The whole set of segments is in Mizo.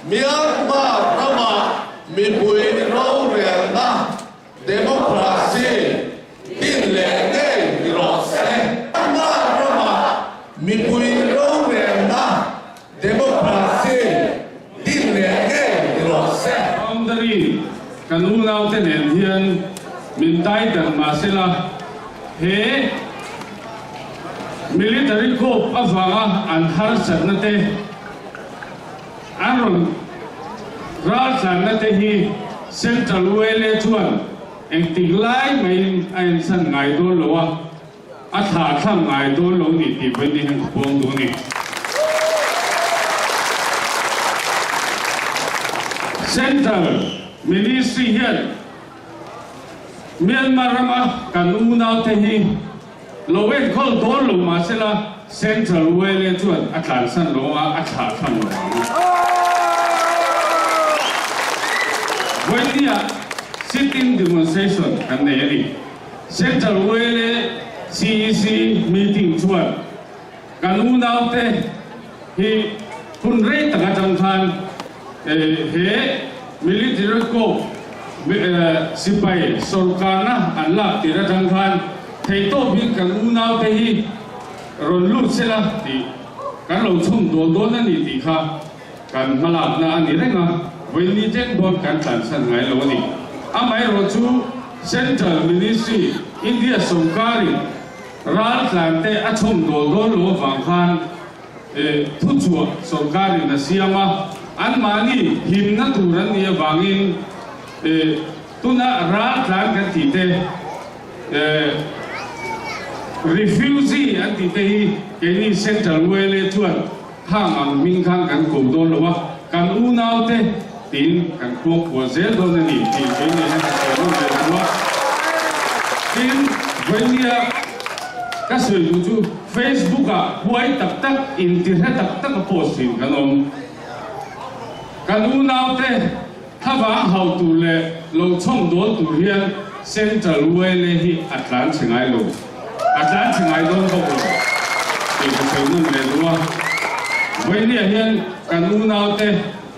Myanmar rama mipui rorelna, democracy, din leh ngei ni rawh se. Myanmar rama mipui rorelna, democracy, din leh ngei ni rawh se. Boundary kan unaute nen hian min daidan mahsela he Military coup avanga an harsatna te, an rawn raltlanna te hi Central YLA chuan engtik lai maiin a ensan ngai dawn lo a, a thlahthlam ngai dawn lo ni tih vawiin hian ka puang duh a ni. Central Ministry hian Myanmar rama kan unaute hi Lo enkawl dawn lo mahsela Central YLA chuan a tlansan lo anga a thlah thlang lo ang. Vawinia sit-in demonstration kan nei a ni. Central YLA CEC meeting chuan kan unaute hi hun rei tak atang khan he military coup sipai sorkarna an lak tir atang khan Theihtawp hi kan unaute hi rawn lut sela tih kan lo chhun dawn dawn a ni tih kha kan hmalakna a ni reng a, vawiin teng pawn kan tlansan ngai lo a ni. Amaherawh chu Central Ministry, India sawrkarin raltlante a chhawm dawl dawn lo avang khan thuchhuah sawrkarin a siam a, anmahni himna tur an nih avangin tuna raltlan kan tih te, Refugee an tih te hi keini Central YLA chuan khang ang hming khan kan ko dawn lo a, kan unaute tiin kan khuangkhual zel dawn a ni tih keini hian kan sawi nawn ve lo a. Tin, vawinia ka sawi duh chu Facebook ah huai tak tak intihre tak tak a post thin kan awm. Kan unaute. Thlavang hau tur leh lo chhawm dawl tur hian Central YLA hi a tlan chhe ngai lo, a tlan chhe ngai dawn bawk lo tih ka sawi nawn leh duh a. Vawinia hian kan unaute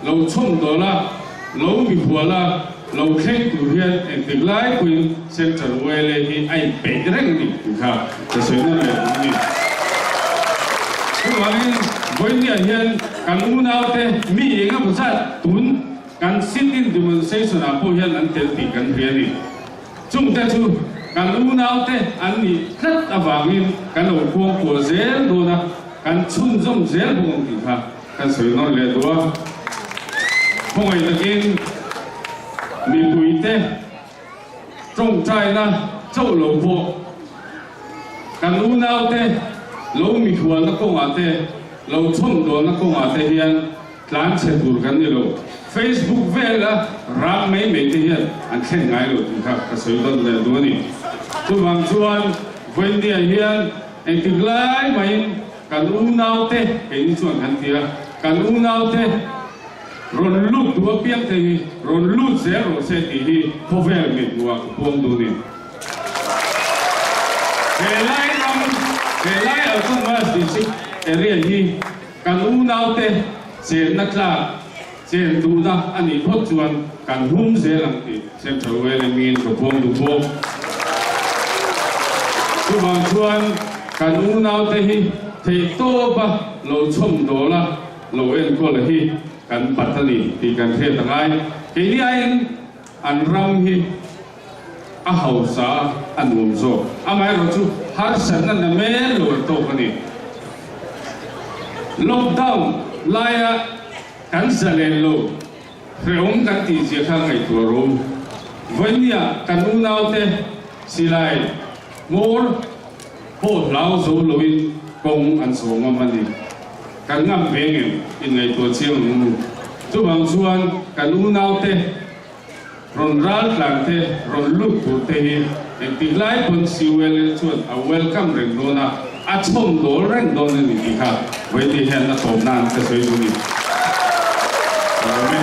lo chhawm dawl a, lo mihual a, lo thleng tur hian engtik lai pawhin Central YLA hi a inpeih reng a ni tih kha ka sawi nawn leh duh a ni. Chuvangin vawinia hian kan unaute mi eng emaw zat tun Kan sit-in demonstration ah pawh hian an tel tih kan hria a ni. Chungte chu kan unaute an nih tlat avangin kan lo kuang kual zel dawn a, kan chhunzawm zel bawk ang tih kha kan sawi nawn leh duh a. Khawngaih takin mipuite tawngtaina chauh lo pawh kan unaute lo mikhualna kawngah te, lo chhawmdawlna kawngah te hian Tlan chhe tur kan ni lo. Facebook vela rak mai mai te hian an thlen ngai lo tih kha ka sawi dawn leh duh a ni. Chuvang chuan Vawiindia hian engtik lai maiin kan unaute keini chuan kan ti a, kan unaute rawn lut duh apiang te hi rawn lut zel rawh se tih hi khawvel mithmuhah ka puang duh a ni. He lai ram, he lai Autonomous District area hi Kan unaute chenna tlak chen duhna a nih phawt chuan kan hum zel ang tih Central YLME-in ka puang duh bawk. Chuvang chuan kan unaute hi theihtawpa lo chhawmdawl a, lo enkawl hi kan pat a ni tih kan hriat a ngai. Keini aiin an ram hi a hausa a, a nuam zawk. Amaherawh chu harsatna na mel lo an tawk a ni. Lockdown laia kan zalen lo hrehawm kan tih zia kha ngaihtuah rawh u. Vawinia kan unaute silai hmawr pawh hlau zo loin kawng an zawh ngam a ni. Kan ngam ve ngem inngaihtuah chiang ang u. Chuvang chuan kan unaute Rawn ral tlan te, rawn lut tur te hi engtik lai pawn CULL chuan a welcome reng dawn a, a chhawm dawl reng dawn a ni tih kha vawiin hian a tawp nan ka sawi duh ni. Ka lawm e.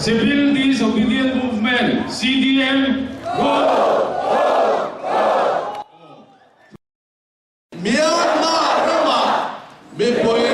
Civil Disobedient Movement, CDM, Go! Go! Go! Myanmar ramah. Mipui.